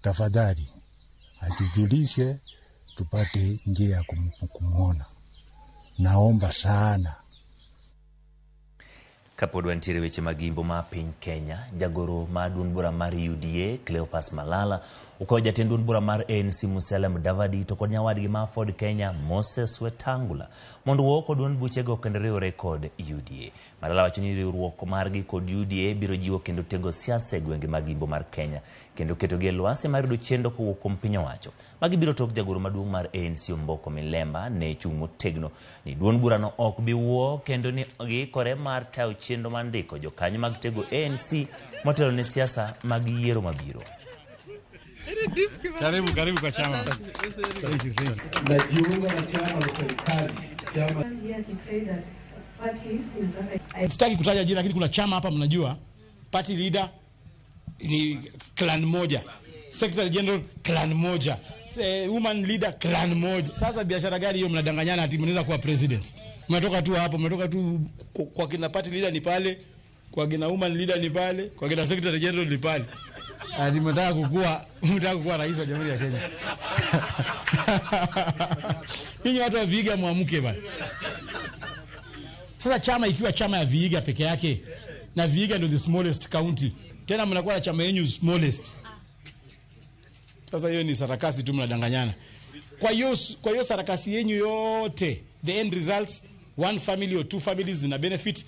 Tafadhali atujulishe tupate njia ya kumwona. Naomba sana. Kapod wantiere weche mag imbo ma piny Kenya, jagoro mar duond bura mar UDA Cleopas Malala okwayo jatend duond bura mar ANC Musalia Mudavadi to kod nyawadgi mar Ford Kenya Moses Wetangula mondo owuo kod duond buchego kendo riwre kod UDA. Malala wacho ni riwruok margi kod UDA biro jiwo kendo tego siasa e gwenge mag imbo mar Kenya kendo ketogi e lwasi mar yudo chenro kowuok kuom piny owacho. Magi biro tok jagoro maduong' mar ANC Omboko Milemba ne chung' motegno ni duond burano ok bi wuo kendo ni giikore mar tayo chenro mar ndiko jokanyo mag tego ANC motelo ne siasa mag yiero mabiro. Karibu, karibu kwa chama. Thank you, thank you. Najiunga na chama la serikali, chama Here to say that parties inataka Sitaki kutaja jina, lakini kuna chama hapa mnajua, party leader ni clan moja, secretary general clan moja, woman leader clan moja. Sasa biashara gani hiyo? Mnadanganyana ati mnaweza kuwa president? Mnatoka tu hapo, mnatoka tu kwa kina party leader ni pale, kwa kina woman leader ni pale, kwa kina secretary general ni pale. Ati mnataka kukua rais wa Jamhuri ya Kenya. Nyinyi watu wa Vihiga mwamke bana. Sasa chama ikiwa chama ya Vihiga peke yake na Vihiga ndio the smallest county, tena mnakuwa na chama yenyu smallest. Sasa hiyo ni sarakasi tu, mnadanganyana. Kwa hiyo sarakasi yenyu yote, the end results, one family or two families zina benefit.